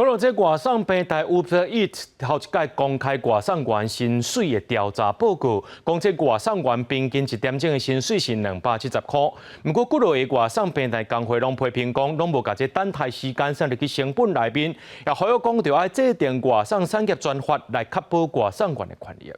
講到這外送平台 Uber Eats 頭一擺公開外送員薪水的調查報告，講這外送員平均一點鐘的薪水是270箍。毋過幾落个外送平台工會攏批評講，攏無共這等待時間算入去成本內面，也呼籲講著愛制定外送產業專法來確保外送員的權益。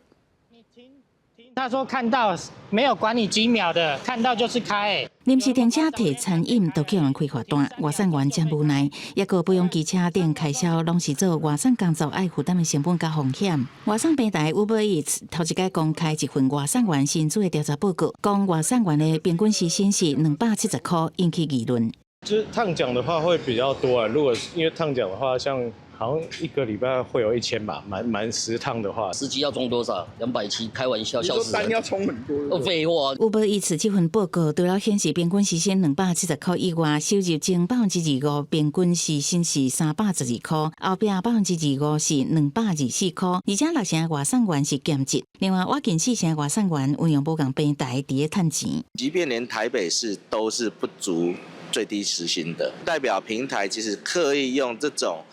他說看到沒有管你幾秒的，看到就是開。臨時停車提餐飲都去予人開罰單，外送員真無奈。抑閣保養機車等開銷，攏是做外送工作愛負擔的成本佮風險。外送平台 Uber Eats 頭一擺公開一份外送員薪資的調查報告，講外送員的平均時薪是270箍，引起議論。就是燙獎的話會比較多啊，如果因為燙獎的話，像好像一個禮拜會有1000吧，滿滿10趟的話。司機要衝多少？270，開玩笑，笑死人。單要衝很多。廢話。 Uber Eats 這份報告除了顯示平均時薪270箍以外，收入前25%平均時薪是312箍，後壁25%是224箍，而且六成外送員是兼職。另外，倚近四成外送員運用無仝平台佇咧趁錢。即便連台北市都是不足最低時薪的，代表平台其實刻意用這種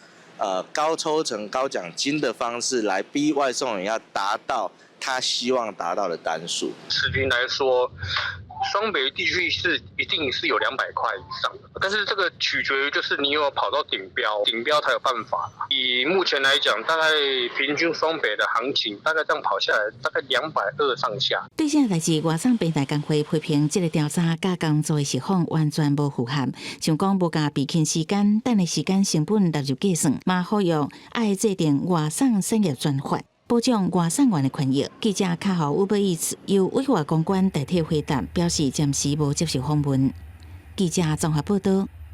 高抽成、高獎金的方式來逼外送員要達到他希望達到的單數。時均來說，雙北地區是一定是有200塊以上的，但是這個取決於就是你有跑到頂標，頂標才有辦法。以目前來講，大概平均雙北的行情，大概這樣跑下來，大概220上下。對這代誌，外送平台工會批評這個調查佮工作的實況完全無符合，像講無共備勤時間、等的時間成本納入計算，嘛呼籲愛制定外送產業專法，保障外送員的權益。記者敲予 Uber Eats 由委外公關代替回答，表示暫時無接受訪問。記者綜合報道。